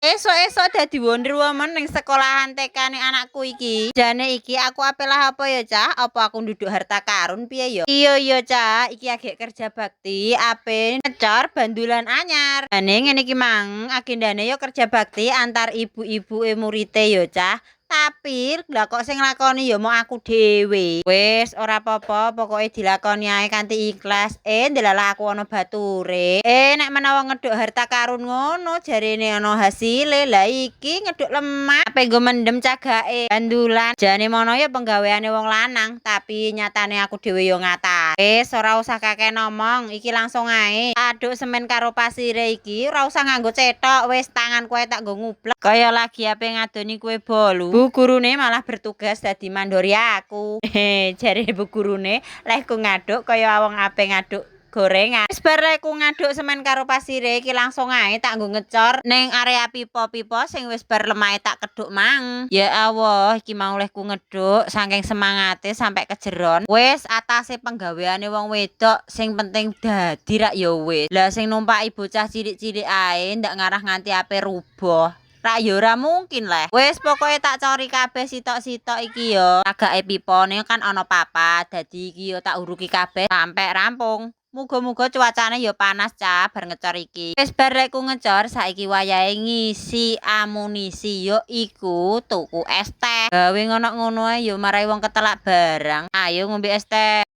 Esuk-esuk dadi Wonder Woman ning sekolahan TK-ne anakku iki. Jane iki aku ape lah apa ya, Cah? Apa aku nduduk harta karun piye ya? Iya, Cah, iki agek kerja bakti ape ngecor bandulan anyar. Jane ngene iki mang agendane ya kerja bakti antar ibu-ibuke murite ya, Cah. Tapi lah kok sing nglakoni ya mung aku dhewe. Wis ora apa-apa, pokoke dilakoni ae kanthi ikhlas. Eh, ndelalah aku ana bature. Eh, nek menawa ngeduk harta karun ngono jarene ana hasile. Lah iki ngeduk lemah ape nggo mendem cagake bandulan. Jane mono ya penggaweane wong lanang, tapi nyatane aku dhewe ya ngatasi. Wis ora usah kakeh ngomong, iki langsung ae. Aduk semen karo pasire iki ora usah nganggo cetok, wis tanganku ae tak nggo ngublek. Kaya lagi ape ngadoni kue bolu. Bu gurune malah bertugas dadi mandori aku. Hehe, jare bu gurune lehku ngaduk kaya wong ape ngaduk gorengan. Wis bar lehku ngaduk semen karo pasire, iki langsung ae tak nggo ngecor ning area pipa-pipa sing wis bar lemahe tak keduk mang. Ya Allah, iki mau lehku ngeduk saking semangate sampai kejeron. Wis atase penggaweane wong wedok sing penting dadi rak ya wis. Lah sing numpaki bocah cilik-cilik ae ndak ngarah nganti ape rubuh. Rak ya ora mungkin leh. Wis pokoke tak cori kabeh sitok-sitok iki ya. Agake pipane kan ana papat, dadi iki ya tak uruki kabeh sampe rampung. Muga-muga cuacane ya panas, Cah, bar ngecor iki. Wis bar lehku ngecor, saiki wayahe ngisi amunisi, yo iku tuku es teh. Gawe ngono-ngono ae ya marai wong ketelak barang. Ayo ngombe es teh.